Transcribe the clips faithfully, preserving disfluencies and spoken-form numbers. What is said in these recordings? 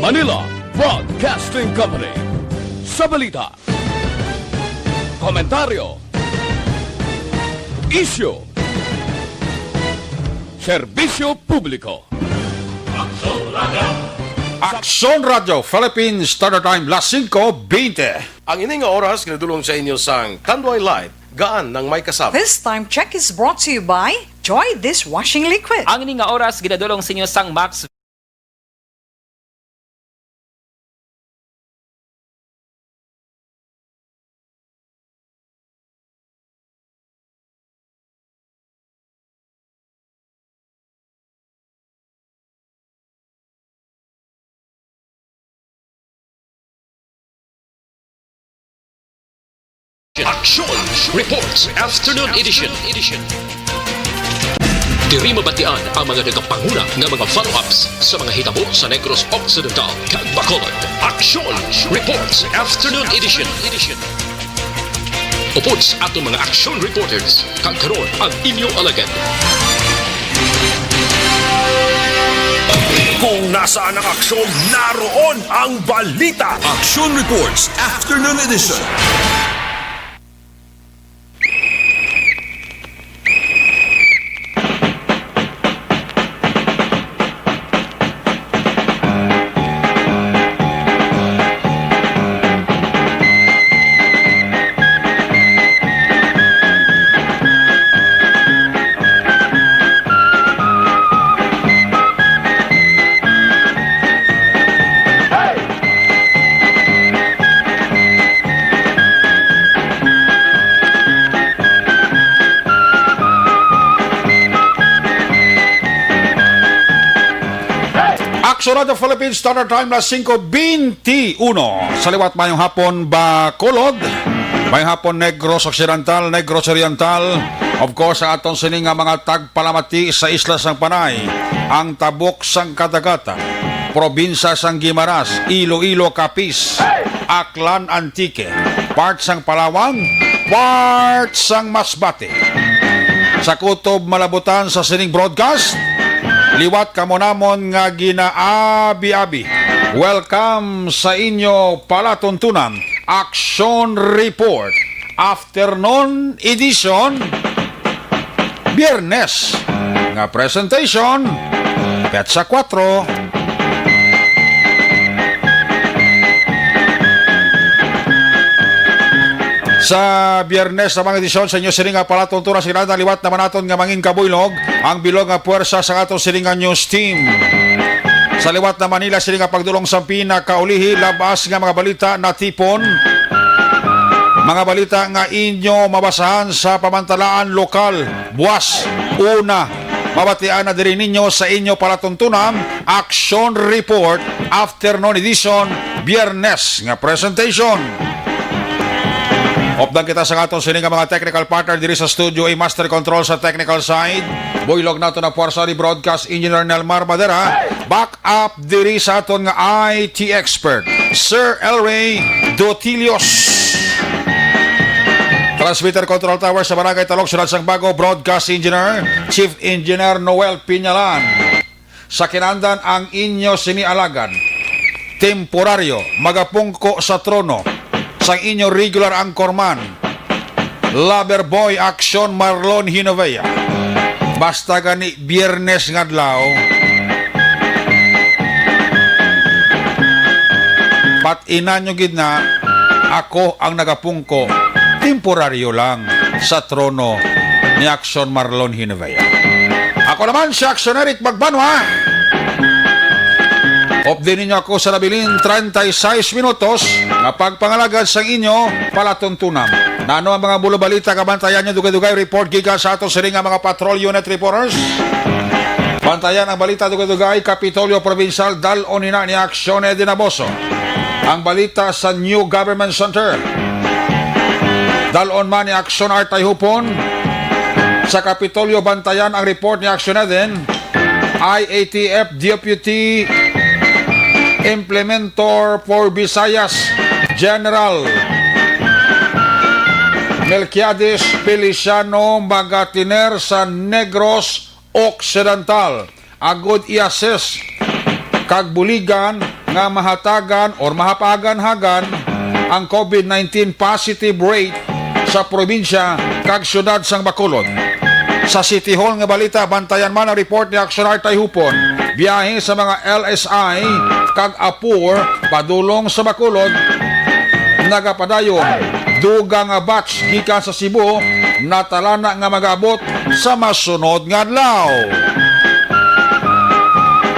Manila Broadcasting Company. Sa balita, komentaryo, isyu, serbisyo publiko. Aksyon Radio Philippines Standard Time, las singko bente. Ang ini nga oras ginadulong sa inyo sang Tanduay Light, gaan nang may kasama. This time check is brought to you by Joy Dishwashing Liquid. Ang ini nga oras ginadulong sa inyo sang Max. Action Reports Afternoon Edition. Diri mabatian ang mga nagapanguna nga mga follow-ups sa mga hitabo sa Negros Occidental kag Bacolod. Action Reports Afternoon Edition. Upod sa aton mga action reporters, kag karon ang inyo alagad. Kung nasaan ang aksyon, naroon ang balita. Action Reports Afternoon Edition. Aksyon Radio Philippines Standard Time, las singko bente uno. Sa liwat, mayong hapon, Bacolod. Mayong hapon, Negros Occidental, Negros Oriental. Of course, sa aton sini nga mga tagpalamati sa isla sang Panay, ang tabok sang kadagatan, probinsya sang Guimaras, Iloilo, Capiz, Aklan, Antique, part sang Palawan, part sang Masbate. Sa kutob malabutan sa sining broadcast, liwat kamo namon nga ginaabi-abi. Welcome sa inyo palatuntunan, Action Report, Afternoon Edition, Biyernes nga presentation, petsa kuwatro. Sa Biyernes na mga edisyon sa inyo sini nga palatuntunan, sa ginatang liwat naman naton nga mangin kabuylog ang bilog nga puwersa sa aton sini nga news team. Sa liwat na Manila, sini nga pagdulong sa pinakaulihi, labas nga mga balita natipon. Mga balita nga inyo mabasahan sa pamantalaan lokal. Buwas, una, mabatian na diri ninyo sa inyo palatuntunan, Action Report, Afternoon Edition, Biyernes nga presentation. Updan kita sa aton sini nga mga technical partner diri sa studio, A, Master Control sa technical side. Buylog nato na puwersa ni Broadcast Engineer Nelmar Madera. Back up diri sa aton nga I T expert, Sir Elray Dotilios. Transmitter Control Tower sa Barangay Talog, Siyudad sang Bago, Broadcast Engineer, Chief Engineer Noel Piñalan. Sa kinandan ang inyo sini alagad, temporaryo, magapungko sa trono sang inyo regular anchorman, lover boy, Action Marlon Hinovea. Basta gani Biyernes nga adlaw, pat-inan nyo gid na, ako ang nagapungko, temporaryo lang, sa trono ni Action Marlon Hinovea. Ako naman si Action Eric Magbanwa. Updi ninyo ako sa nabilin treinta y seis minutos nga pagpangalagad sang inyo palatuntunan. Nano ang mga bulo balita? Kabantayan nyo dugay-dugay report gikan sa aton sini nga mga patrol unit reporters. Bantayan ang balita dugay-dugay, Kapitolyo Provincial, dal-on ina ni Action Eddie Naboso. Ang balita sa New Government Center, dal-on man ni Action Art Tayhupon. Sa Kapitolyo, bantayan ang report ni Action Eddie. I A T F Deputy Implementor for Visayas, General Melquiades Feliciano, magatiner sa Negros Occidental, agud i-assess kag buligan nga mahatagan or mahapagan-hagan ang COVID nineteen positive rate sa probinsya kag siyudad sang Bacolod. Sa City Hall nga balita, bantayan man ang report ni Aksyon Artay Hupon. Biyahe sa mga L S I kag APOR padulong sa Bacolod nagapadayon. Dugang nga batch gikan sa Cebu natalana nga mag-abot sa masunod nga adlaw.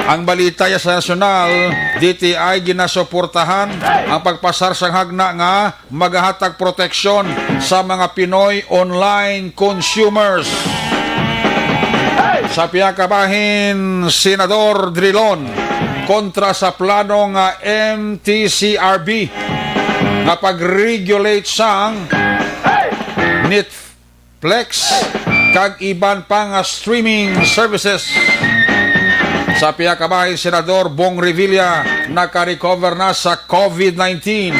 Ang balita ya sa nasyonal, D T I ginasuportahan ang pagpasar sang hagna nga magahatag proteksyon sa mga Pinoy online consumers. Sa pihak ka bahin, Senador Drilon kontra sa plano nga M T C R B nga pag-regulate sang Netflix kag iban pa nga streaming services. Sa pihak ka bahin, Senador Bong Revilla naka-recover na sa COVID nineteen.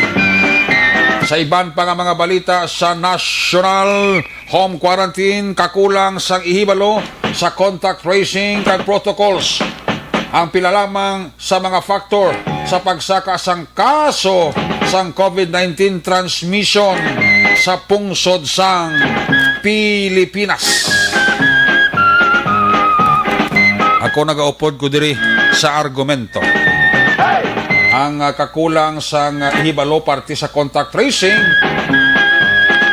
Sa iban pa nga mga balita sa national, home quarantine, kakulang sang ihibalo sa contact tracing kag protocols. Ang pila lamang sa mga faktor sa pagsaka sang kaso sang COVID nineteen transmission sa pungsod sang Pilipinas. Ako nagaupod ko diri sa argumento. Ang, ah, kakulang sang, ah, hibalo parte sa contact tracing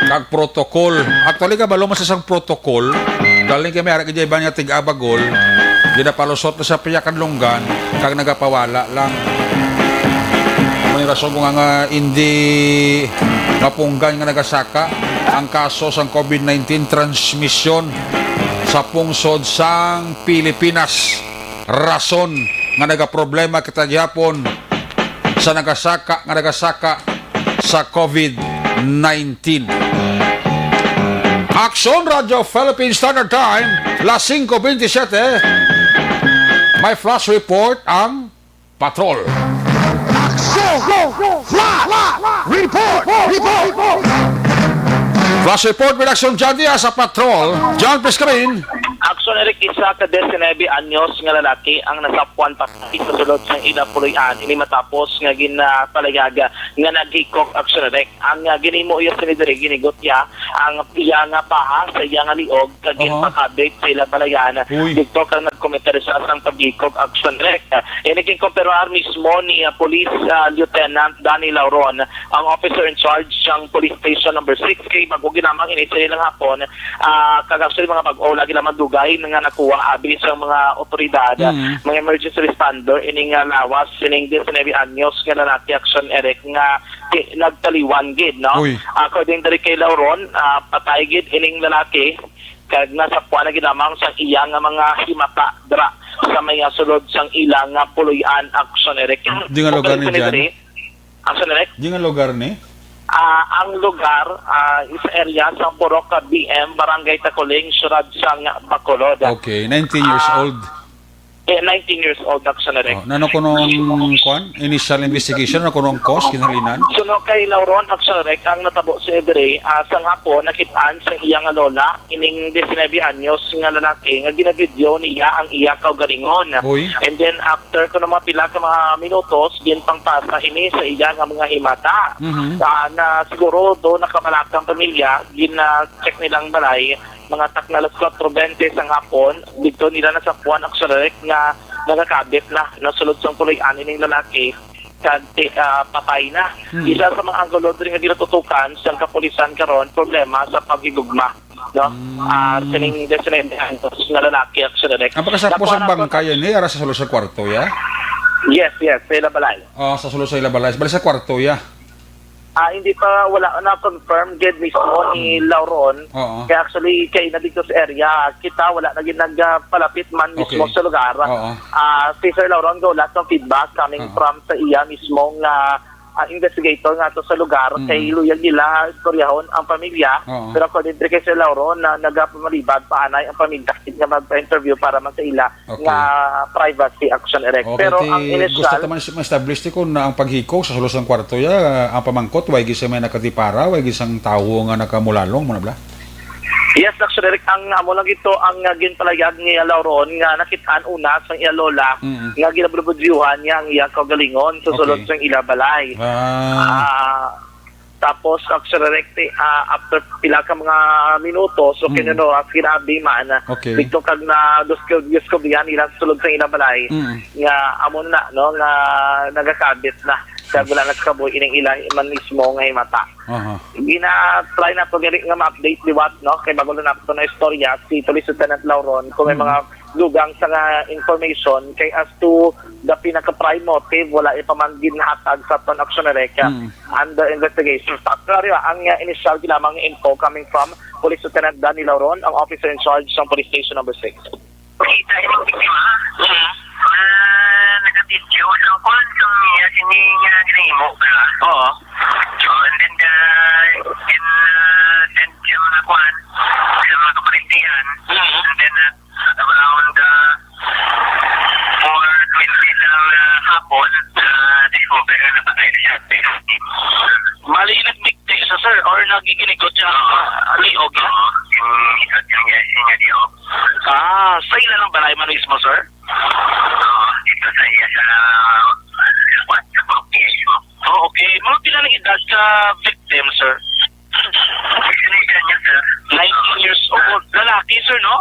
kag protocol. Actually, kabalo man sa sang protocol, galing kami ara kay iban nga tig-abagol, ginapalusot na sa pihak kan Longgan, kag nagapawala lang. May rason ko nga, nga hindi mapunggan nga nagasaka ang kaso sang COVID nineteen transmission sa pungsod sang Pilipinas. Rason nga nagaproblema kita gihapon sa nagasaka nga nagasaka sa COVID nineteen. Aksyon Radyo Philippine Standard Time, las singko bentisiete. May flash report ang patrol. Aksyon! Flash! Report! Report! Flash report with Aksyon John Diaz sa patrol. John, please come in. Aksyon, Eric, isa ka diecinuebe anyos nga lalaki ang nasapuan pa sa sulod sang ila puloy-an. Ini matapos nga ginapalagag nga naghikog, Aksyon, Eric. Ang, ah, ginhimo iya sini diri, ginigot iya ang iya nga paha sa iya nga liog kag Aha. ginpakabit sa ila balayan. Uy. Didto kang nagkomete siya sang paghikog, Aksyon, Eric. Ini ginkumpirmar mismo ni, ah, Police, ah, Lieutenant Danny Lauron, ang officer in charge sang Police Station Number Six, kay bag-o ginamang ini sa ilang hapon. Ah, kag actually, mga bag-o lagi lamang dugay nga nakuha abi sa mga otoridad, Mm. mga emergency responder, ining, ah, lawas sining diecinuebe anyos nga lalaki, Aksyon, Eric, nga ti-, nagtaliwan gid, no? Uy. According diri kay Lauron, ah, patay gid ining lalaki, kag nasapuan na gid lamang sa iya nga mga himata dira sa may, ah, sulod sang ila nga puloy-an, Aksyon, Eric. Di nga lugar ni Operasyon Jan? Diri, Aksyon, Eric. Di nga lugar ni? Ah, ang lugar, ah, is area sa Purok, ah, B M, Barangay Taculing, Siyudad sang Bacolod. Okay, nineteen years Ah, old. Eh, nineteen years old, Aksyon, Eric. Oh, nano kuno ang kwan? Initial investigation, ano kuno ang cause, kinahanglanan? Suno kay Lauron, Aksyon, Eric, ang natabo sa diri, ah, sang hapon, nakit-an sa iya nga lola, ining diecinuebe anyos nga lalaki nga ginabidyo niya ang iya kaugalingon. Uy. And then, after kuno mga pila ka mga minutos, ginpangpasa ini sa iya nga mga himata. Mhm. Ah, na siguro do nakabalaka ang pamilya, gina-check nilang balay, mga takna alas kwatro bente sang hapon, didto nila nasapuan, Aksyon, Eric, nga nagakabit na, nasulod sang puloy-an ining lalaki, kag ti-, ah, patay na. Hmm. Isa sa mga anggulo diri nga ginatutukan sang kapulisan karon, problema sa paghigugma, no? Mm. Ah, sining diecinuebe anyos nga lalaki, Aksyon, Eric. Ang pagkasapos Nakuha ang na po bangkay, eh, ara sa sulod sa kwarto, ya? Yes, yes, sa ila balay. Oh, sa sulod sa ila balay. Bali sa kwarto, ya? Ah, hindi pa, wala na confirm gid mismo ni Lauron. Oo. Kaya actually, kay na dito sa area, kita wala na gid nagpalapit man mismo Okay. sa lugar. Oo. Ah, si Sir Lauron, go, lahat ng feedback coming Oo. from sa iya mismong, ah, ah, investigator nga to sa lugar, Mm. kay luyag nila istoryahon ang pamilya. Oo. Pero according to kay Sir Lauron, na nagapamalibad paanay ang pamilya nga magpa-interview para man sa ila Okay. nga privacy, Aksyon, Eric. Okay, Pero ti ang gusto initial ta man ma-establish ti kung na ang paghikog sa sulod sang kwarto ya, ang pamangkot, way gid siya may nakatipara, way gid sang tawo nga nakamulalong, mo na bala? Yes, actually, Rick, ang amo lang ito ang, ah, ginpalayag ni Lauron nga nakit-an una sang iya lola Mm. nga ginabulbudyuhan niya ang iya kaugalingon sa sulod Okay. sang ila balay. Ah. Ah, tapos, actually, Rick, ti-, ah, after pila ka mga minuto, so, Mm. kinunuras, ginabi man, Okay. dito kag na-, discoveryhan nila sa sulod sang ila balay Mm. nga amo na, no, nga nagakabit na. Kag wala na sa kabuhi ining ila man mismo nga himata. Aha. Gina-try nato diri nga ma-update liwat, no? Kay bago na nato na istorya, si Police Lieutenant Lauron, kung may Mm. mga dugang sa nga information, kay as to the pinaka-prime motive, wala pa man ginhatag sa aton action direct, ah, Mm. under investigation. Sa actuaryo, ang, ah, initial lamang info coming from Police Lieutenant Danny Lauron, ang officer in charge sa Police Station Number Six. Kita yung biktima. Mm. Na naka-video sa kuwan, sa niya, sini nga ginahimo, bla. Oo. So, and then, uh, in, uh, send yung mga kuwan, sa mga kaparintihan. Mm. And then, uh, around, uh, four twenty ng, uh, hapon, uh, discover na patay na siya. Bali, nagbigti sa, sir, or nagiginigot siya? Oo. Ah, liog, ha? Oo. Yung, yung, yung, yung, yung, yung, Ah, sa ila lang balay man mismo, sir? Oo, dito sa iya sa, sa, sa pag-, sa pag-, Oh, okay. Mga pila na edad sa victim, sir? Isa na edad niya, sir. Nineteen years old. Lalaki, sir, no?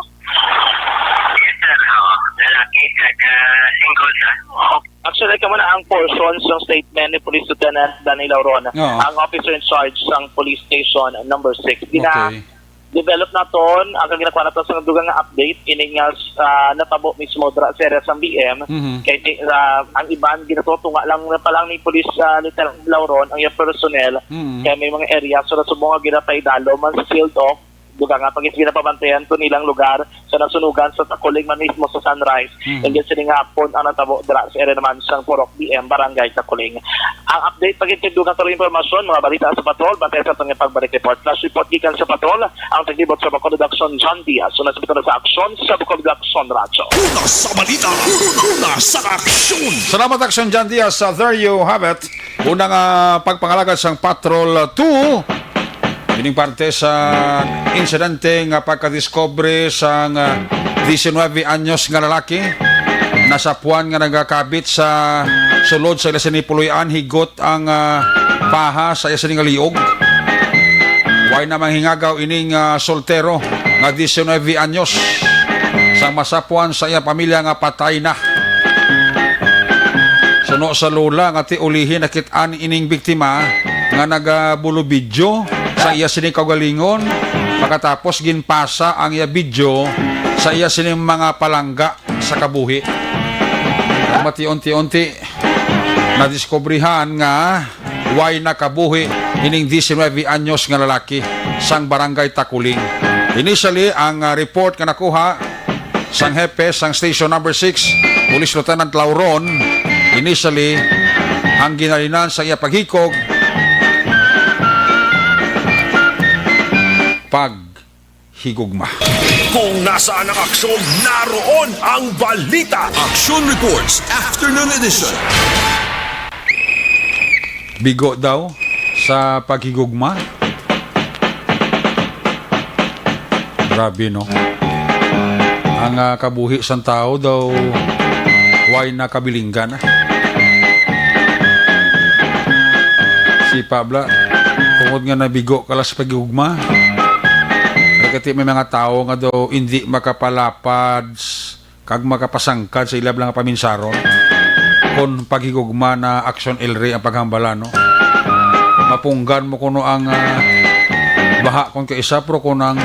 Yes, sir. Oo. Lalaki, sir. Ah, single, sir. Okay. Actually, kamo na ang portion sa statement ni Police Lieutenant Danny Lauron, Oo. ang officer in charge sang Police Station Number Six. Gina-, Okay. develop naton, ang ginakuha nato sa dugang nga update, ini nga, ah, natabo mismo dira sa area sang B M. Mhm. Kay ti-, ah, ang iban, ginatutunga lang na pa lang ni Police, ah, Lieutenant Lauron, ang iyang personnel. Mhm. Kay may mga area, so, nasubong nga ginapaidalo man sa field of, dugang nga pagis ginapabantayan to nilang lugar, sa nasunugan sa Takuling man mismo sa Sunrise. Mhm. And then, sini nga hapon ang natabo dira sa area naman sang Purok B M, Barangay Takuling. Ang update, pagintindi nga karong impormasyon, mga balita sa patrol, bantay sa aton nga pagbalik report. Flash report gikan sa patrol, ang taglibot sa Bacolod Aksyon, John Diaz. Una sa butang sa aksyon sa Bacolod Aksyon Radyo. Una sa balita, una sa aksyon. Salamat, Aksyon John Diaz. Uh, there you have it. Unang, ah, pagpangalagad sang Patrol two. Ining parte sa insidente nga pagkadiskubre sang, ah, diecinueve anyos nga lalaki nasapuan nga nagakabit sa sulod sa ila sini puloy-an, higot ang, ah, paha sa iya sini nga liog. Way na manghingagaw ining, ah, soltero nga diecinueve anyos sang masapuan sa iya pamilya nga patay na. Suno sa lola nga ti ulihi, nakit-an ining biktima nga nagabulubidyo sa iya sini kaugalingon, pagkatapos ginpasa ang iya video sa iya sini mga palangga sa kabuhi. Matiunti-unti, nadiskubrihan nga way nakabuhi ining diecinueve anyos nga lalaki sang Barangay Takuling. Initially, ang, ah, report nga nakuha sang hepe sang Station Number Six, Police Lieutenant Lauron, initially, ang ginhalinan sa iya paghikog, paghigugma. Kung nasaan ang aksyon, naroon ang balita. Action Reports, Afternoon Edition. Bigo daw sa paghigugma. Grabe, no? Ang, ah, kabuhi sang tawo daw way na kabilinggan. Sipa bala, tungod nga nabigo ka lang sa paghigugma. Kay may mga tawo nga daw hindi makapalapad s-, kag makapasangkad sa ila bala nga paminsaron kon paghigugma na Aksyon El Rey ang paghambala, no? Mapunggan mo kuno ang, ah, baha kon kaisa, pero kon ang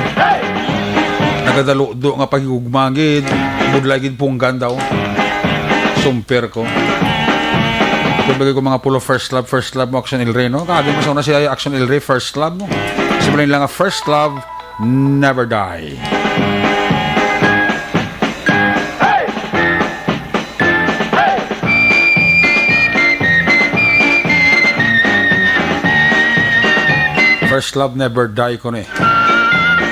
nagadaludo nga paghigugma gid, budlay gid punggan daw. Sumper ko. Kung bagay ko mga pulo, first love, first love mo, Aksyon El Rey, no? Kagi mo sa una si Aksyon El Rey, first love mo. Simulan nila nga first love, never die. First love never die ko ni.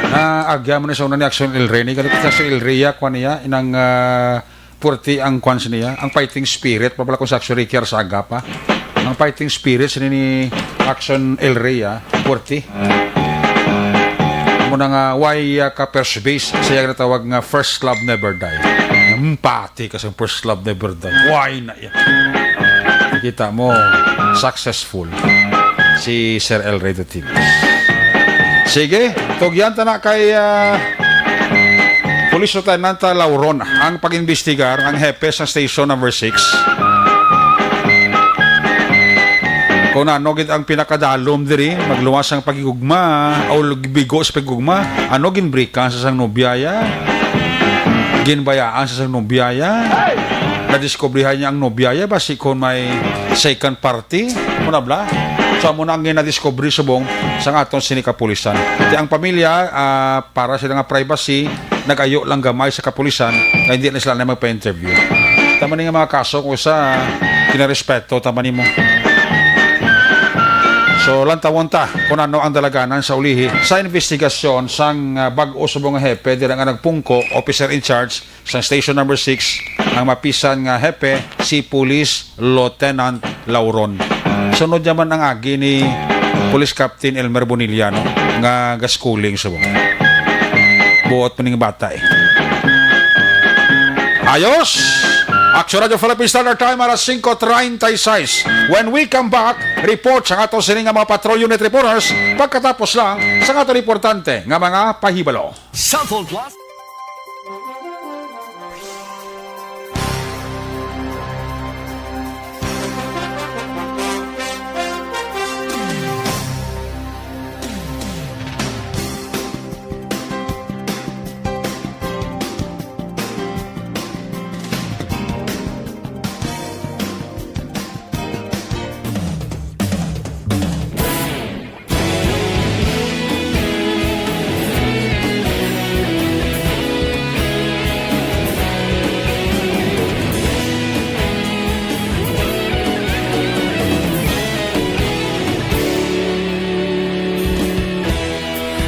Na agya mo ni sa una ni Aksyon El Rey. Ni ganito si Aksyon El Rey, ah, kwan niya, inang, ah, puwerte ang kwan sa niya, ang fighting spirit, pa pala kung sa Aksyon Ricky Arsaga pa. Ang fighting spirit sa ni Aksyon El Rey, ah, puwerte. Amo Na nga, why, ah, ka first base? Siya ginatawag nga first love never die. Nga, mm, pati ka sa first love never die. Why na yan? Kita mo, successful si Sir El Rey Dutibis. Sige, tugyan ta na kay, ah, Police Lieutenant Lauron ang pag-imbestigar, ang hepe sa Station Number Six. Kung ano gid ang pinakadalom diri, magluwas ang paghigugma o bigo sa paghigugma. Ano, ginbrikan sa sang nobya ya? Ginbayaan sa sang nobya ya? Nadiskubrihan niya ang nobya ya, basi kon may second party? Muna bla? So, amo na ang ginadiskubre subong sa aton sini kapulisan. Ti ang pamilya, ah, para sila nga privacy, nag-ayo lang gamay sa kapulisan nga hindi na sila na magpa-interview. Tama ni nga mga kaso kung sa kinarespeto, tama ni mo. So, lantawon ta kung ano ang dalaganan sa ulihi sa investigasyon sang, ah, bag-o subong nga hepe dira nga nagpungko, officer in charge sa Station Number Six, ang mapisan nga hepe, si Police Lieutenant Lauron. Sunod naman ang agi ni Police Captain Elmer Bonilla, no, nga gaschooling sa buot pa ning bata, eh. Ayos! Action Radio Philippine Standard Time, alas singko treinta y seis. When we come back, report sa ato sini nga mga patrol unit reporters pagkatapos lang sa ato importante nga mga pahibalo. Cellphone Plus.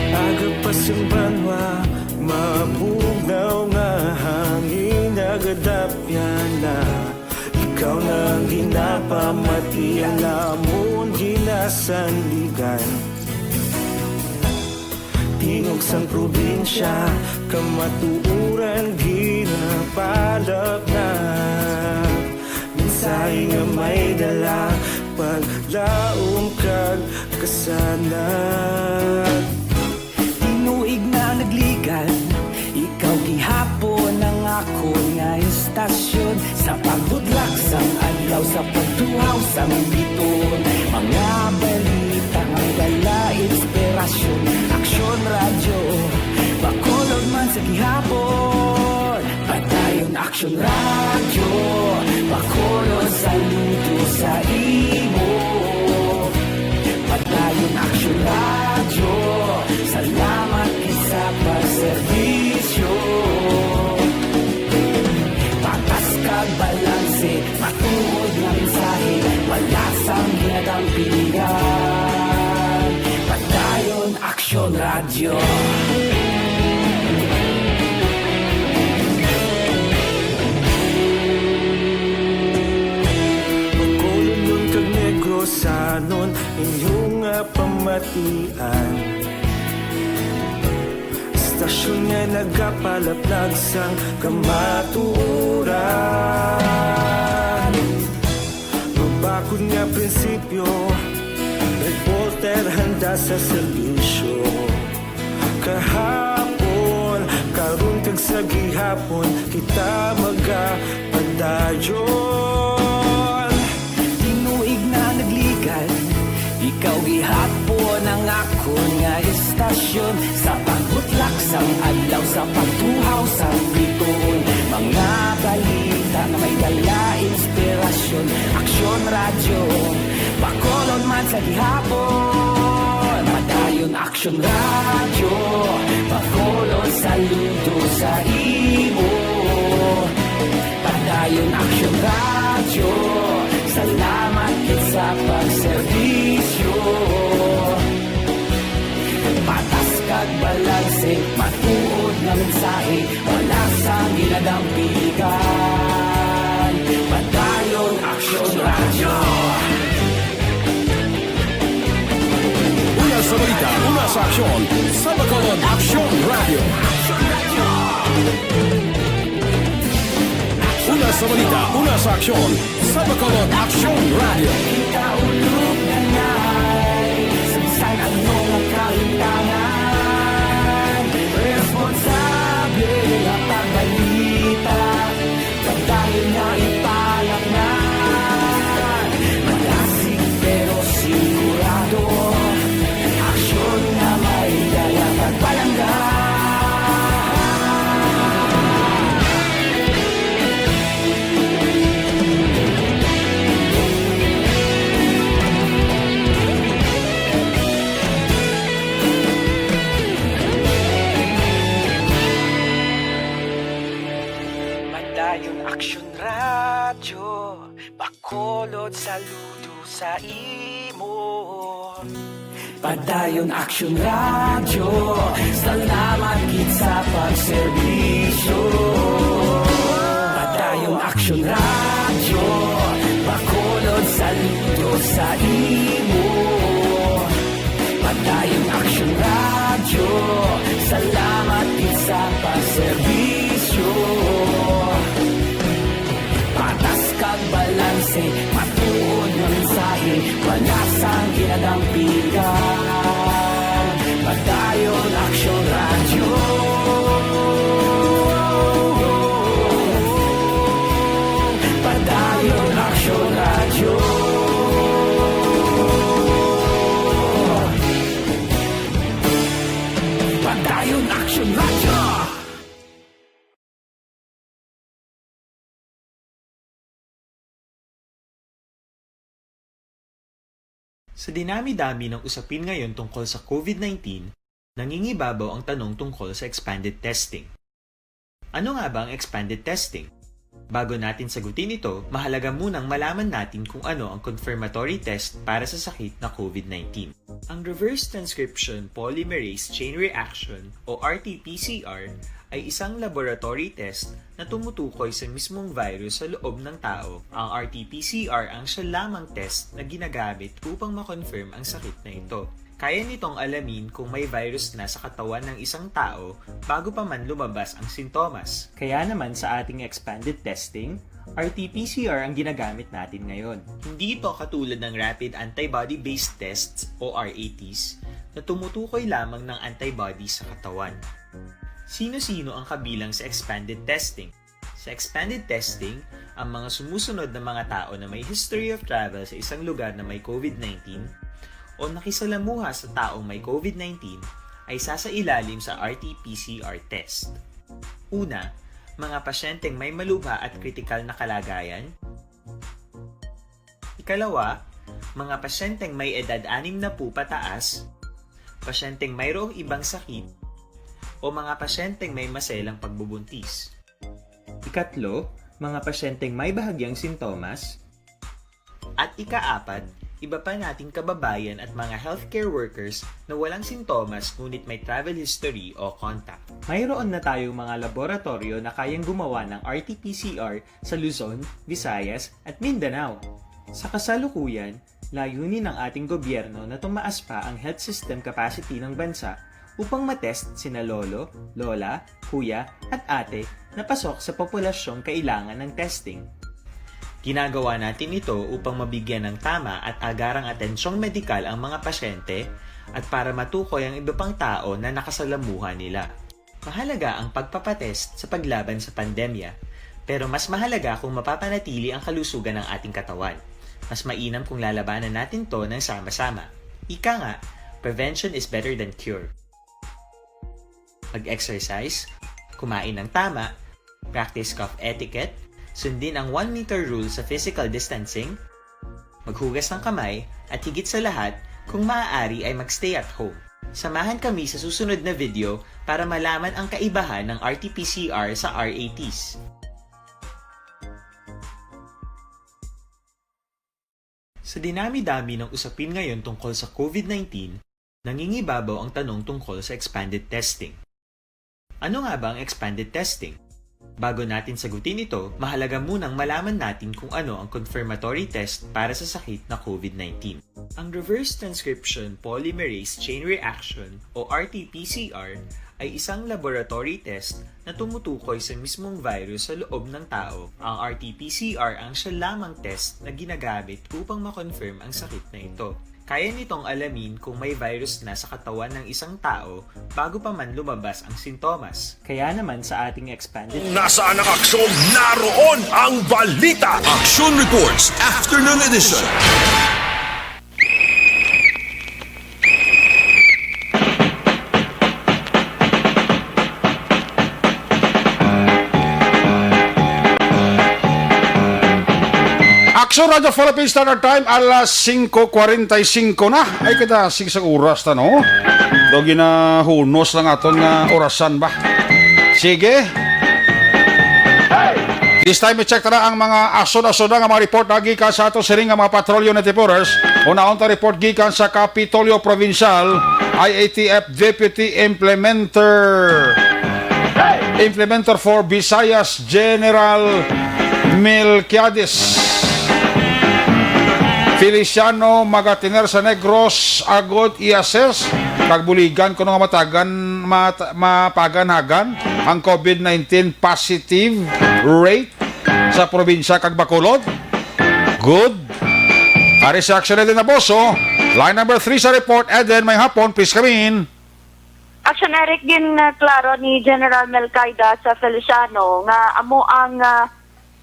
Aga pa sing banwa, mabugnaw nga hangin nagadapyan na. Ikaw na ang ginapamati, ang amon ginasandigan. Tingog sang probinsya, kamatuoran ginapalapnap. Mensahe nga may dala, paglaom kag kasanag. Tinuig na nagligan, ikaw gihapon ang akon nga istasyon. Sa pagbutlak sang adlaw, sa pagtuhaw sang biton, mga balita nga dala inspirasyon. Aksyon Radyo, Bacolod man sa gihapon. Padayon Aksyon Radyo, Bacolod, saludo sa imo. Padayon Aksyon Radyo, salamat gid sa pagserbisyo. Patas kag balanse, matuod nga mensahe, wala sang ginadampigan. Padayon Aksyon Radyo. Bacolodnon kag Negrosanon, inyo nga pamatian. Istasyon nga nagapalaplag sang kamatuoran. Mabakod nga prinsipyo, reporter handa sa serbisyo. Kahapon, karon kag sa gihapon, kita magapadayon. Tinuig na nagligan, ikaw gihapon ang akon nga istasyon. Sa pagbutlak sang adlaw, sa pagtuhaw sang biton, mga balita nga may dala inspirasyon. Aksyon Radyo, Bacolod man sa gihapon. Padayon Aksyon Radyo, Bacolod, saludo sa imo. Padayon Aksyon Radyo, salamat gid sa pagserbisyo. Patas kag balanse, matuod nga mensahe, wala sang ginadampigan. Padayon Aksyon Radyo. Una sa balita, una Sa aksyon, sa Bacolod Aksyon Radio. Una sa balita, una sa aksyon, sa Bacolod Aksyon Radio. Kita ulog na ngay, saysay ang mga kahitangan. Responsable nga pagbalita, pagdayon nga ipalaknan. Malasig pero sigurado, aksyon nga may dala kag palangga. Padayon Aksyon Radyo, Bacolod, saludo sa imo. Padayon Aksyon Radyo, salamat gid sa pagserbisyo. Padayon Aksyon Radyo, Bacolod, saludo sa imo. Padayon Aksyon Radyo, salamat gid sa pagserbisyo. Patas kag balanse, matuod nga mensahe, balasang ginadampigan. Padayon Aksyon Radyo. Padayon Aksyon Radyo. Padayon Aksyon Radyo. Sa dinami-dami ng usapin ngayon tungkol sa COVID nineteen, nangingibabaw ang tanong tungkol sa expanded testing. Ano nga ba ang expanded testing? Bago natin sagutin ito, mahalaga munang malaman natin kung ano ang confirmatory test para sa sakit na COVID nineteen. Ang reverse transcription polymerase chain reaction o R T P C R ay isang laboratory test na tumutukoy sa mismong virus sa loob ng tao. Ang R T P C R ang siya lamang test na ginagamit upang ma-confirm ang sakit na ito. Kaya nitong alamin kung may virus na sa katawan ng isang tao bago pa man lumabas ang sintomas. Kaya naman sa ating expanded testing, R T P C R ang ginagamit natin ngayon. Hindi ito katulad ng rapid antibody-based tests o R A Ts na tumutukoy lamang ng antibody sa katawan. Sino-sino ang kabilang sa expanded testing? Sa expanded testing, ang mga sumusunod na mga tao na may history of travel sa isang lugar na may COVID nineteen o nakisalamuha sa taong may COVID nineteen ay sasailalim sa R T P C R test. Una, mga pasyenteng may malubha at kritikal na kalagayan. Ikalawa, mga pasyenteng may edad anim na po pataas, pasyenteng mayroong ibang sakit, o mga pasyenteng may maselang pagbubuntis. Ikatlo, mga pasyenteng may bahagyang sintomas. At ikaapat, iba pa nating kababayan at mga healthcare workers na walang sintomas ngunit may travel history o contact. Mayroon na tayong mga laboratoryo na kayang gumawa ng R T P C R sa Luzon, Visayas, at Mindanao. Sa kasalukuyan, layunin ng ating gobyerno na tumaas pa ang health system capacity ng bansa upang matest sina lolo, lola, kuya, at ate na pasok sa populasyong kailangan ng testing. Ginagawa natin ito upang mabigyan ng tama at agarang atensyong medikal ang mga pasyente at para matukoy ang iba pang tao na nakasalamuha nila. Mahalaga ang pagpapatest sa paglaban sa pandemya, pero mas mahalaga kung mapapanatili ang kalusugan ng ating katawan. Mas mainam kung lalabanan natin 'to ng sama-sama. Ika nga, prevention is better than cure. Mag-exercise, kumain ng tama, practice cough etiquette, sundin ang one meter rule sa physical distancing, maghugas ng kamay, at higit sa lahat, kung maaari ay mag-stay at home. Samahan kami sa susunod na video para malaman ang kaibahan ng R T P C R sa R A Ts. Sa dinami-dami ng usapin ngayon tungkol sa COVID nineteen, nangingibabaw ang tanong tungkol sa expanded testing. Ano nga ba ang expanded testing? Bago natin sagutin ito, mahalaga munang malaman natin kung ano ang confirmatory test para sa sakit na COVID nineteen. Ang reverse transcription polymerase chain reaction o R T P C R ay isang laboratory test na tumutukoy sa mismong virus sa loob ng tao. Ang R T P C R ang siya lamang test na ginagamit upang ma-confirm ang sakit na ito. Kaya nitong alamin kung may virus na sa katawan ng isang tao bago pa man lumabas ang sintomas. Kaya naman sa ating expanded Kung nasaan ang aksyon, naroon ang balita. Action Reports, Afternoon Edition. Action Radio Philippines Standard Time, alas singko kwarenta y singko na. Ay, kita, sige sa oras ta, no? Do ginahunos lang aton nga orasan ba? Sige. This time, i-check ta na ang mga asod-asod nga mga report na gikan sa ato siring nga mga patrol unit reporters. Unaon ta report gikan sa Kapitolyo Provincial, I A T F Deputy Implementer. Implementer for Visayas, General Melquiades Feliciano, magatiner sa Negros, agod i-assess kag buligan kuno nga matagan, mat-, mapaganhagan ang COVID nineteen positive rate sa probinsya kag Bacolod. Good. Ari si Action Eden Aboso. Line number three sa report. Eden, may hapon, please come in. Action Eric, ginklaro ni General Melcaida sa Feliciano nga amo ang, ah,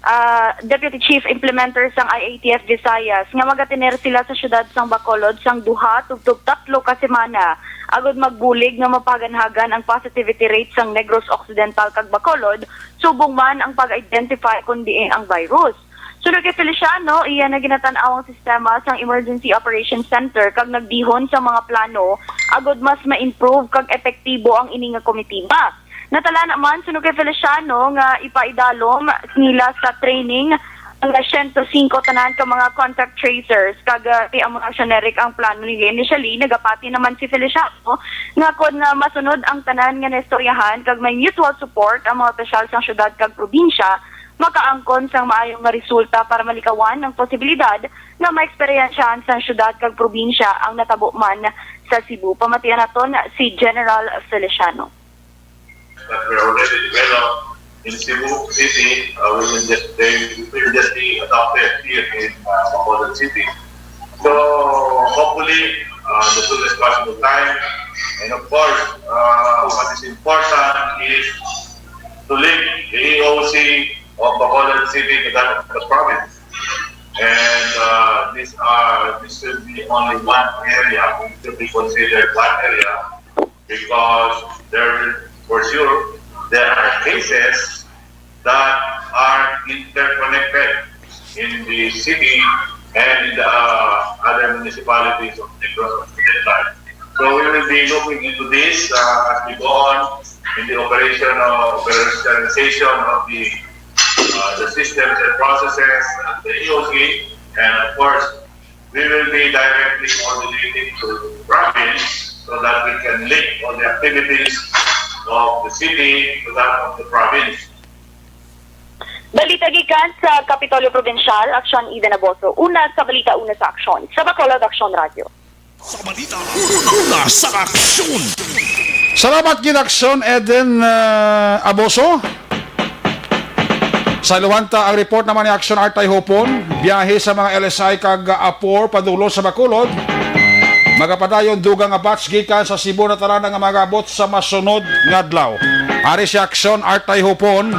ah, Deputy Chief Implementer sang I A T F Visayas nga magatiner sila sa siyudad sang Bacolod sang duha tubtob tatlo ka semana agod magbulig nga mapaganhagan ang positivity rate sang Negros Occidental kag Bacolod subong man ang pag-identify kon diin ang virus. Sunod kay Feliciano, iya na ginatan-aw ang sistema sang Emergency Operations Center kag nagdihon sa mga plano agod mas ma-improve kag epektibo ang ini nga komitiba. Natala naman, sunod kay Feliciano, nga ipaidalom nila sa training ang siyento singko tanan ka mga contact tracers kag, ah, ti amo na, Action Eric, ang plano nila. Initially, nagapati naman si Feliciano nga kon, ah, masunod ang tanan nga naistoryahan kag may mutual support ang mga opisyal sang syudad kag probinsya, makaangkon sang maayo nga resulta para malikawan ang posibilidad nga maeksperiensyahan sang syudad kag probinsya ang natabo man sa Cebu. Pamatian naton si General Feliciano. That were already developed in Cebu City, uh, will just, they will just be adopted here in, uh, Bacolod City. So, hopefully, uh, the soonest possible time. And of course, uh, what is important is to link the E O C of Bacolod City to that of the province. And, uh, these are, this should be only one area, it should be considered one area, because there, for sure, there are cases that are interconnected in the city and in the, uh, other municipalities of Negros Occidental. So we will be looking into this, uh, as we go on in the operation of, operationalization of the, uh, the systems and processes at the E O C, and of course, we will be directly coordinating to province so that we can link all the activities of the city to that of the province. Balita gikan sa Kapitolyo Probinsyal, Action Eden Aboso. Una sa balita, una sa aksyon. Sa Bacolod Action Radio. Sa balita, una sa aksyon. Salamat gid, Action Eden, uh, Aboso. Sa iluhan ta ang report naman ni Action Artay Hopon, biyahe sa mga L S I kag, uh, APOR padulong sa Bacolod. Magapadayon dugang nga batch gikan sa Cebu na tanan nga mag-abot sa masunod nga adlaw. Ari si Action Artay Hopon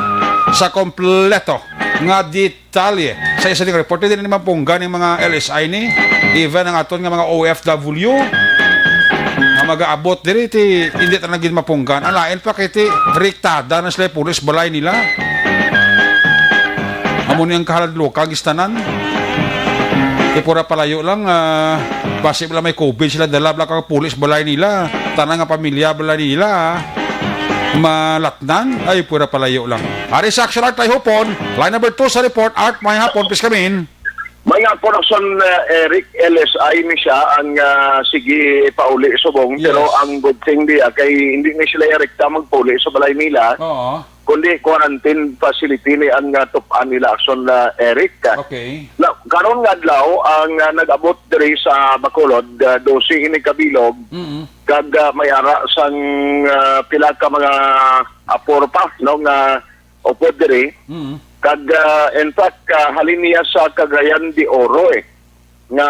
sa kompleto nga detalye. Sa isa ding report, hindi na mapunggan yung mga L S I ni, even ang aton nga mga O F W nga mag-aabot diri, ti, hindi talaga gid mapunggan. Ang lain pa kay ti, riktada na sila pulis balay nila. Amo ni ang kahaladlukan, gistanan. Ti pura palayo lang, ah, basi wala may COVID sila, dala bala ka pulis balay nila. Tanan nga pamilya balay nila, ah, malatnan. Ay, pura palayo lang. Ari sa aksyon, Art Hopon. Line number two sa report, Art, may hapon, please come in. May nga correction, uh, Eric, L S I ni siya ang, uh, sige pauli subong, yes, pero ang good thing diya kay hindi ni sila rekta magpauli sa balay nila. Oo. kundi quarantine facility ni ang, ah, tup-an nila, Action, ah, Eric. Okay. Na, karon nga adlaw, ang, ah, nag-abot diri sa Bacolod, ah, dose ini ka bilog, Mm. kag, ah, may ara sang, ah, pila ka mga apor pa, no, nga upod diri. Mm. Kag, ah, in fact, ah, halin niya sa Cagayan de Oro, eh, nga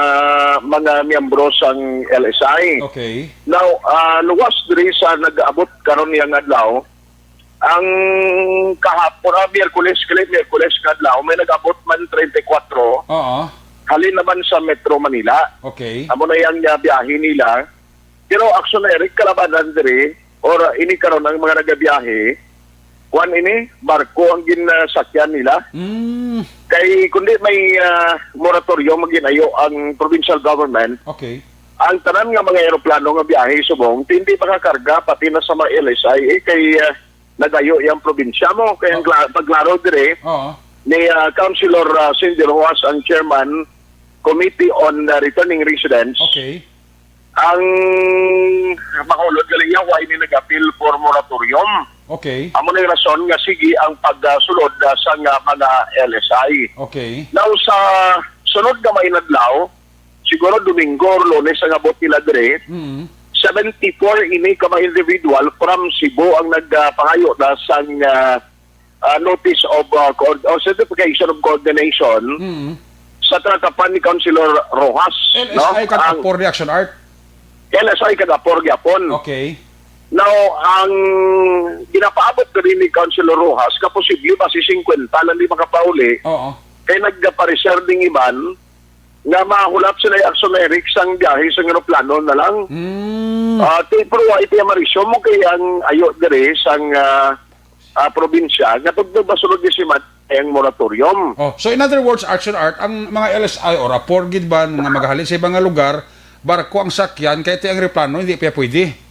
mga miyembro sang L S I. Okay. Now, ah, luwas diri sa nag-abot karon niyang adlaw, ang kahapon, ah, Miyerkules, kali Miyerkules nga adlaw, may nag-abot man treinta y cuatro. Oo. Halin naman sa Metro Manila. Okay. Amo na yang, ah, biyahe nila. Pero, Action, Eric, kalabanan diri, or, uh, ini karon ang mga nagabiyahe, kuan ini, barko ang ginasakyan nila. Mm. Kay kundi may, uh, moratorium ang ginayo ang provincial government, Okay. ang tanan nga mga eroplano nga biyahe subong, hindi makakarga pati na sa mga L S I, eh, kay, uh, nagayo yang probinsya mo. Kay ang Oh. kla-, pagklaro dire, Oo. ni, uh, Councilor, uh, Cindy Rojas ang chairman, Committee on, uh, Returning Residents. Okay. Ang Bacolod gali niya, why ni nag-appeal for moratorium? Okay. Amo na yung rason nga sige ang pagsulod, ah, sa nga mga L S I. Okay. Now, sa sunod nga mga inadlaw, siguro Domingo or Lunes ang abot nila dire, Mm. seventy-four ini ka mga individual from Cebu ang nagpangayo na sang, ah, ah, notice of, ah, coord-, o certification of coordination Mm. sa tinatapan ni Councilor Rojas, L S I no? kag Ang apor ni Action Art. L S I kag apor gyapon. Okay. Now, ang ginapaabot na rin ni Councilor Rojas, kaposible ba si singkwenta lang di makapauli? Oo. Kay nagpa-reserve ding iban nga mahulap sila, Action Eric, sang biyahe sang eroplano na lang. Mm. Ah, ti-, pero wa iti marisyo mo kay ang ayo diri sang, ah, ah, probinsya nga tugtog ba sulod ni Siman ang moratorium. Oh, so in other words, Action Art, ang mga L S I or apor gid ba nga magahalin sa ibang nga lugar, barko ang sakyan, kay ti ang eroplano, hindi pa pwede?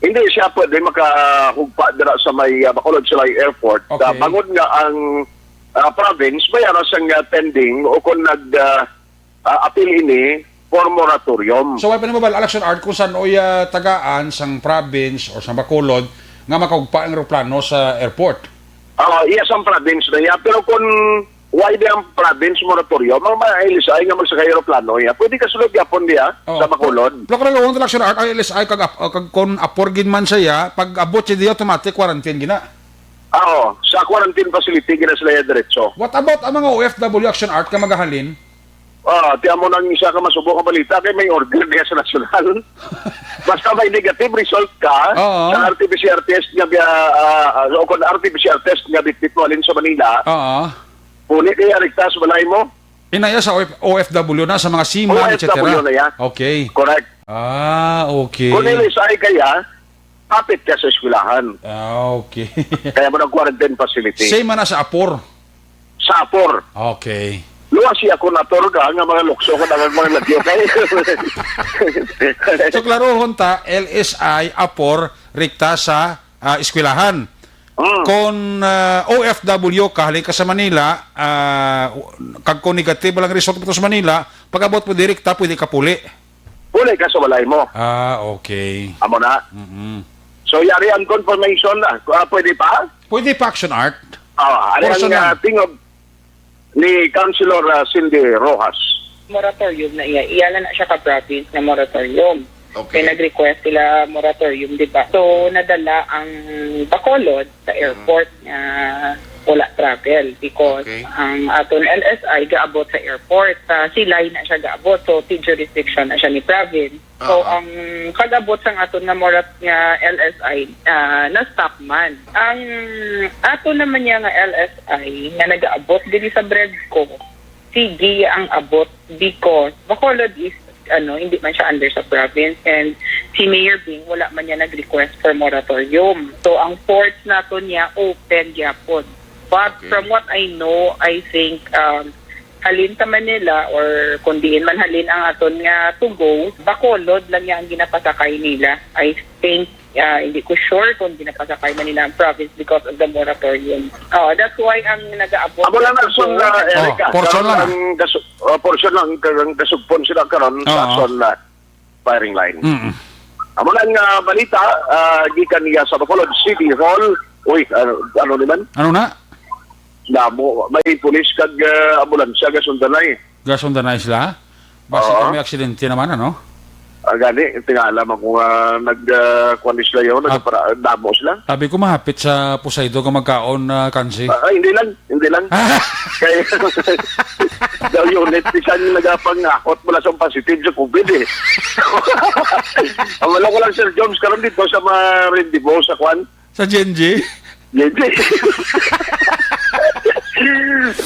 Hindi siya pwede makahugpa dira sa may, ah, Bacolod Silay Airport. Okay. Ah, bangod nga ang, ah, province may ara sang, ah, pending o kung nag, ah, ah, appeal ini for moratorium. So, wala pa nimo ba, Action Art, kung saan oy, ah, tagaan sang province or sa Bacolod nga makahugpa ang eroplano sa airport? Ah, iya sang province na iya. Pero kung why di ang province moratorium, ang mga L S I nga magsakay eroplano iya, pwede kasulod gyapon diya Oo. sa Bacolod. Pero kung ang Action Art, ang L S I, kag, ap-, kag kung apor gid man siya, pag abot siya diya, automatic quarantine gina. Oo, sa quarantine facility, gina sila iya diretso. What about ang mga O F W, Action Art, nga magahalin? Ah, ti amo nang isa ka masubo nga balita kay may order diya sa nasyonal. Basta may negative result ka Oo. sa R T P C R test nga biya, ah, ah, o kung R T P C R test nga bitbit mo halin sa Manila, Oo. puli kay rekta sa balay mo. Inaya sa O F, O F W na, sa mga seaman, O F W et cetera na yan. Okay. Correct. Ah, okay. Kung L S I kaya, hapit ka sa eskwelahan. Ah, okay. Kaya mo ng quarantine facility. Same man na sa apor. Sa apor. Okay. Luwas siya kung ator ka, nga mga lukso ko, nga mga lagyo kay. So, klarohon ta, L S I, apor, rekta sa, ah, eskwelahan. Mm. Kung, ah, O F W ka, halin ka sa Manila, ah, kag kung negative lang result mo sa Manila, pag-abot mo direkta, pwede ka puli. Puli ka sa balay mo. Ah, okay. Amo na. Mm-mm. So, yari ang confirmation na. Ah, pwede pa? Pwede pa, Action Art. Ah, ari Portion ang, lang. ah, tingog ni Councilor, ah, Cindy Rojas. Moratorium na iya. Iya lang na siya ka province na moratorium. Okay. Kaya nag-request sila moratorium, di ba? So, nadala ang Bacolod sa Mhm. airport nga wala travel because Okay. ang aton L S I gaabot sa airport. Sa Silay na siya gaabot. So, ti jurisdiction na siya ni province. So, Aha. ang pag-abot sang aton nga morat nga L S I, ah, na-stop man. Ang ato naman niya nga L S I nga nag-aabot diri sa Bredco, sige ang abot because Bacolod is, ano, hindi man siya under sa province and si Mayor Bing wala man niya nag-request for moratorium. So, ang ports nato niya open gyapon. But Okay. from what I know, I think, um, halin sa Manila or kung diin man halin ang aton nga to go, Bacolod lang niya ang ginapasakay nila. I think, ah, hindi ko sure kung ginapasakay man nila ang province because of the moratorium. Oh, that's why ang nag-aabot Amo lang na, sa Son, uh, Erica. Oh, portion Karon lang. ang kasu-, uh, portion lang, ang kasugpon sila karon sa Oo. Son, uh, firing line. Mm. Amo lang, uh, balita, uh, gikan niya sa Bacolod City Hall, Uy, ano, ano naman? Ano na? Damo, may pulis kag, ah, ambulansya gasundanay. Gasundanay sila? Basi Oo. Kung may aksidente naman, ano? Ah, gani, tingala man ko nga nag, ah, kuwan sila yun, Ah. nagpara-, damo sila. Sabi ko, mahapit sa Poseidon ka magkaon, ah, Kansi. Ah, ay, hindi lang, hindi lang. Kay, daw unit, bisan nagapangakot mo lang sa positive sa covid, eh. Ang wala ko lang, Sir Jones, karon dito sa mga rendezvous sa kwan, Sa G N G? G N G.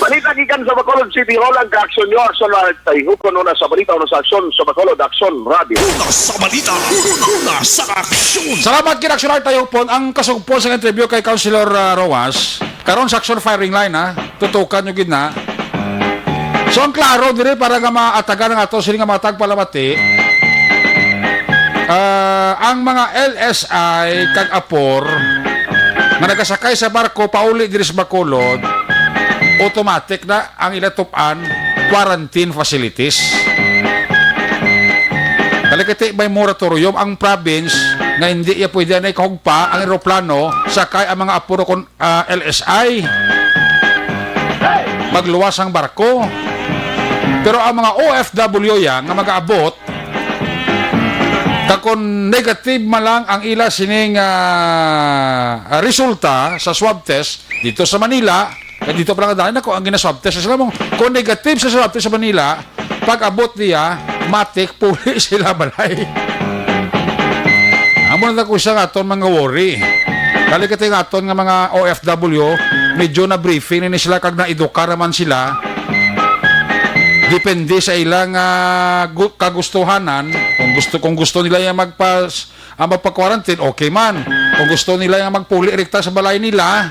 Balita gikan sa Bacolod City Hall, ang ka-aksyon nyo, Aksyon Radyo. Hukon una sa balita, una sa aksyon sa Bacolod, Aksyon Radyo. Una sa balita, una sa aksyon. Salamat, kina Aksyon Radyo. Tayo po ang kasugpon sa interview kay Councilor, ah, Roas. Karon sa aksyon firing line, ha? Tutukan nyo gid na. So, ang klaro diri para nga maatagan ang ato sini nga mga tagpalamati, ah, ang mga L S I kag apor nga nagasakay sa barko pauli diri sa Bacolod, automatic na ang ila tup-an quarantine facilities. Kalikati may moratorium ang province nga hindi iya pwede na ikahugpa ang eroplano sakay ang mga apor kon ah, L S I. Magluwas ang barko. Pero ang mga O F W ya nga mag-aabot, kag kon negative man lang ang ila sining, ah, resulta sa swab test dito sa Manila, kay dito pa lang dali na ko ang gina-swab test sa Manila. Kung negative sa swab test sa Manila, pag-abot niya, matik, puli sila balay. Amo na ko siya nga aton mga worry. Dali ka nga aton nga mga O F W, medyo na briefing ni sila kag na-eduka naman sila. Depende sa ilang, ah, gu-, kagustuhanan. Kung gusto, kung gusto nila yung magpas-, ang magpa-quarantine, okay man. Kung gusto nila nga magpuli rikta sa balay nila,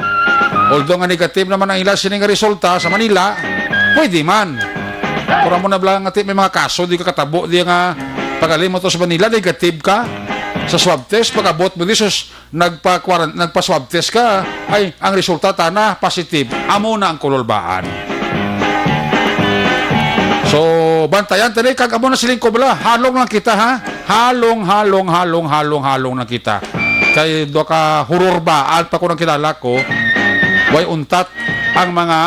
although nga negative naman ang ila sini nga resulta sa Manila, pwede man. Pero mo na lang nga ti may mga kaso di ka katabo di nga pagaling mo to sa Manila, negative ka sa swab test, pag-abot mo di sus, nagpa-quaran-, nagpa-swab test ka, ay ang resulta tana positive. Amo na ang kululbaan. So, bantayan tani kag amo na siling ko bala, halong lang kita ha. Halong, halong, halong, halong, halong na kita. Kay do ka horror ba? At pa ko nang kilala ko, way untat ang mga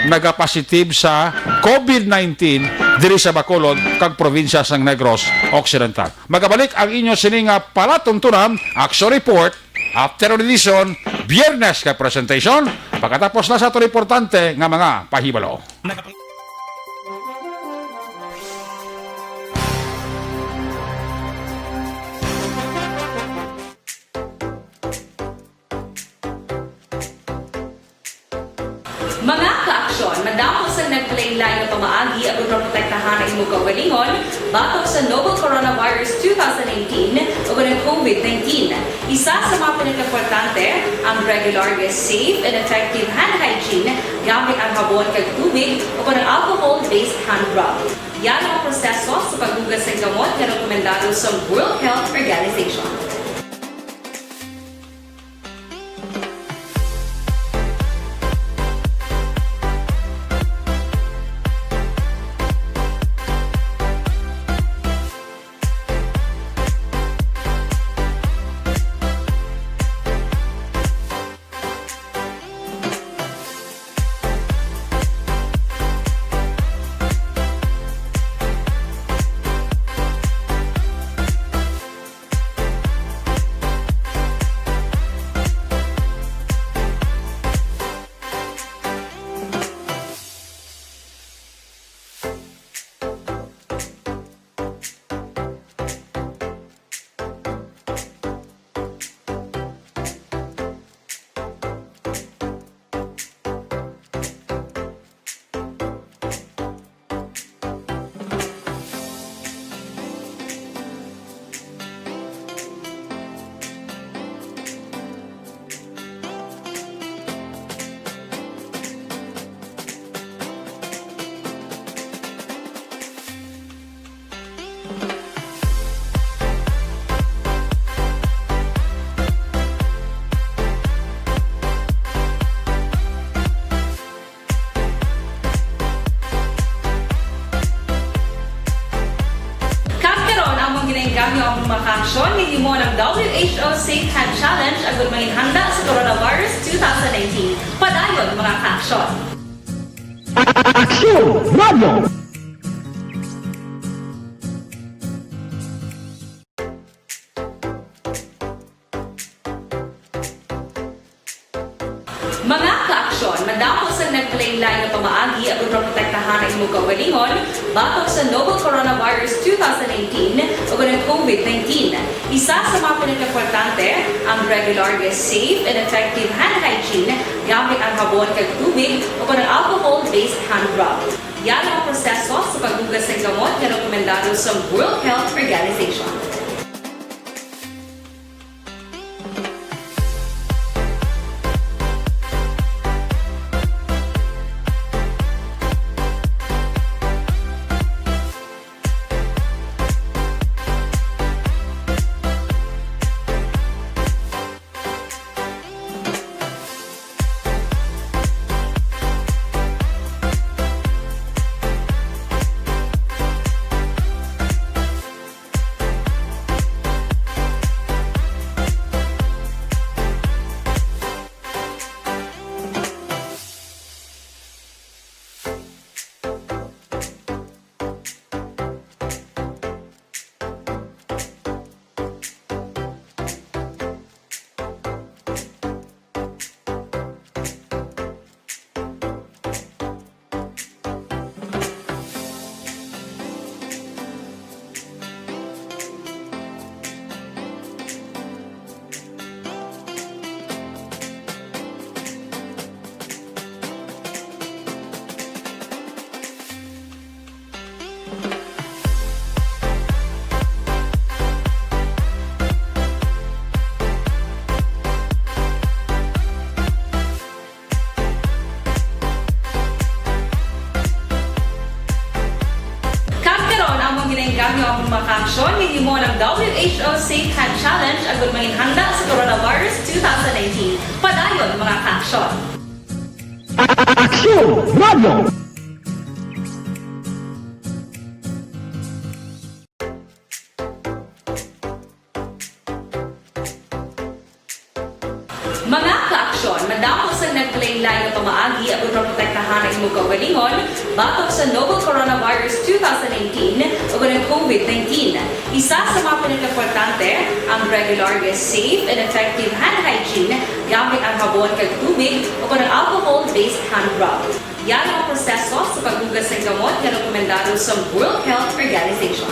nagapositive sa covid nineteen diri sa Bacolod kag probinsya sang Negros Occidental. Magabalik ang inyo sini nga palatuntunan, Action Report, after edition, Biyernes kay presentation, pagkatapos na sa aton importante nga mga pahibalo. Mga ka-aksyon, madamo sang naglain-lain nga pamaagi aron maprotektahan ang imo kaugalingon batok sa novel coronavirus two thousand nineteen o ang covid nineteen. Isa sa mga pinakaimportante, ang regular nga safe and effective hand hygiene gamit ang habon kag tubig o ang alcohol-based hand rub. Yan ang proseso sa paghugas sang kamot nga rekomendado sa World Health Organization. Ang mga kaaksyon, hinimo ang W H O Safe Hand Challenge agud manginhanda sa coronavirus two thousand nineteen. Padayon, mga kaaksyon. Aksyon! Radyo! Mga kaaksyon, madamo sang naglain-lain nga pamaagi agud maprotektahan ang imong kaugalingon batok sa novel coronavirus two thousand nineteen ug ang COVID nineteen. Isa sa mga pinakaimportante, ang regular nga safe and effective hand hygiene gamit ang habon kag tubig o kon ang alcohol-based hand rub. Yari ang proseso sa paghugas sang kamot nga rekomendado sa World Health Organization. Kag karon, amon ginainggam ang mga kaaksyon nga hinimo ang W H O Safe Hand Challenge agud manginhanda sa coronavirus two thousand nineteen. Padayon, mga kaaksyon. Aksyon! Radyo! Mga kaaksyon, madamo sang naglain-lain nga pamaagi agud maprotektahan ang imong kaugalingon batok sa novel coronavirus two thousand nineteen ug ang COVID nineteen. Isa sa mga pinakaimportante, ang regular nga safe and effective hand hygiene gamit ang habon kag tubig o kon ang alcohol-based hand rub. Yari ang proseso sa paghugas sang kamot nga rekomendado sa World Health Organization.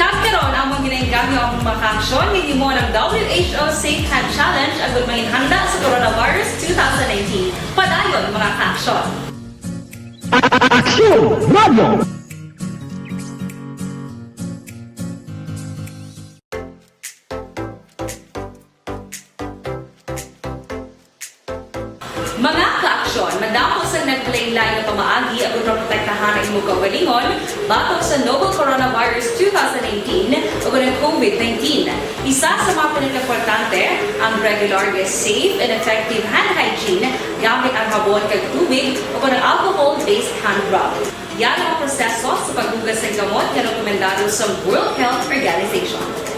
Kag karon, amon ginainggam ang mga kaaksyon nga hinimo ang W H O Safe Hand Challenge agud manginhanda sa coronavirus two thousand nineteen. Padayon, mga kaaksyon. Aksyon! Radyo! Mga kaaksyon, madamo sang naglain-lain nga pamaagi agud maprotektahan ang imong kaugalingon batok sa novel coronavirus two thousand nineteen ug ang COVID nineteen. Isa sa mga pinakaimportante, ang regular nga safe and effective hand hygiene gamit ang habon kag tubig o kon ang alcohol-based hand rub. Yan ang proseso sa paghugas ng gamot nga rekomendado sa World Health Organization.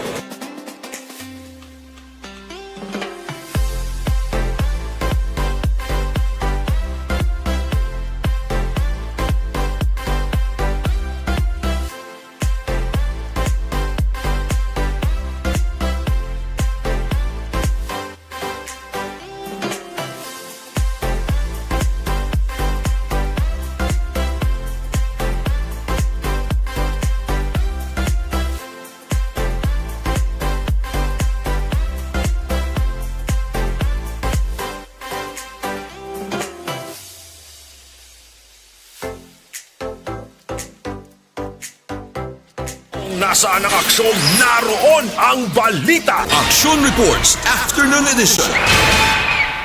Kung nasaan ang aksyon, naroon ang balita. Action Reports, Afternoon Edition.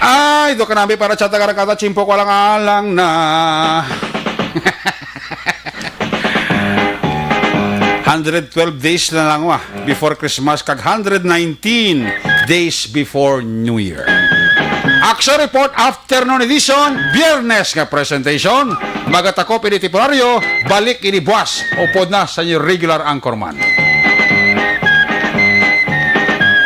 Ay, do kanami para sa taga Rakata, Chimpo, ko lang alang na. Hundred twelve days na lang, wa, before Christmas, kag hundred nineteen days before New Year. Action Report, afternoon edition, Biyernes nga presentation. Magatakop ini temporaryo, balik ini buwas, upod na sa inyo regular anchorman.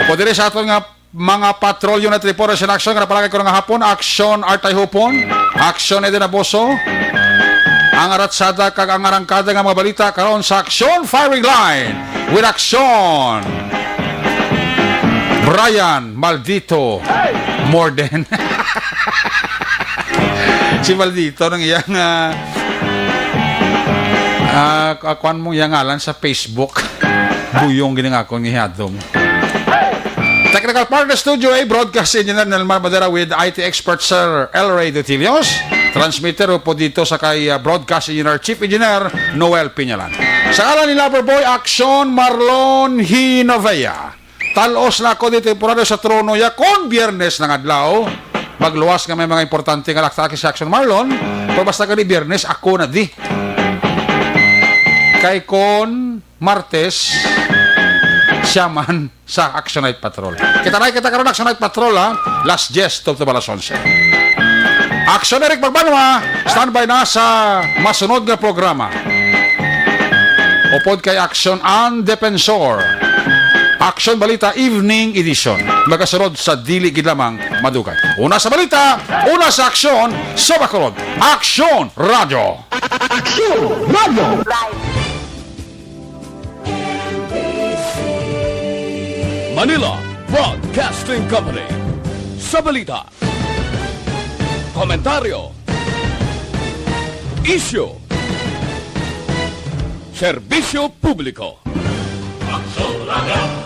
Upod diri sa aton nga mga patrol unit report sa action nga napalagay ko nga hapon, Action Artay Hupon, Action Eden Aboso, ang aratsada kag ang arangkada nga mga balita karon sa Action Firing Line with Action Brian Maldito Morden. Si Maldito nang iyang, ah, ah, kuan mo iyang ngalan sa Facebook. Buyong gini nga akon nga ihadom. Technical partner studio A, broadcast engineer Nelmar Madera with I T expert Sir El Rey Dutilios. Transmitter po dito sa kay, ah, broadcast engineer, chief engineer Noel Piñalan. Sa ngalan ni Loverboy, Action Marlon Hinovea. Talos na ako dito temporaryo sa trono ya kon Biyernes ng adlaw. Magluwas nga may mga importante nga lakta sa Action Marlon. Pero basta gani Biyernes, ako na di. Kay kon Martes, siya man sa Action Night Patrol. Kita na kita karon Action Night Patrol, ha. Last yes, twelve to alas onse. Action Eric Magbanwa, standby na sa masunod nga programa. Upod kay Action ang Defensor. Action Balita Evening Edition. Magasunod sa dili gid lamang madugay. Una sa balita, una sa aksyon, sa Bacolod. Action Radio. Action Radio. Manila Broadcasting Company. Sa balita, komentaryo, isyu, serbisyo publiko. Action Radio.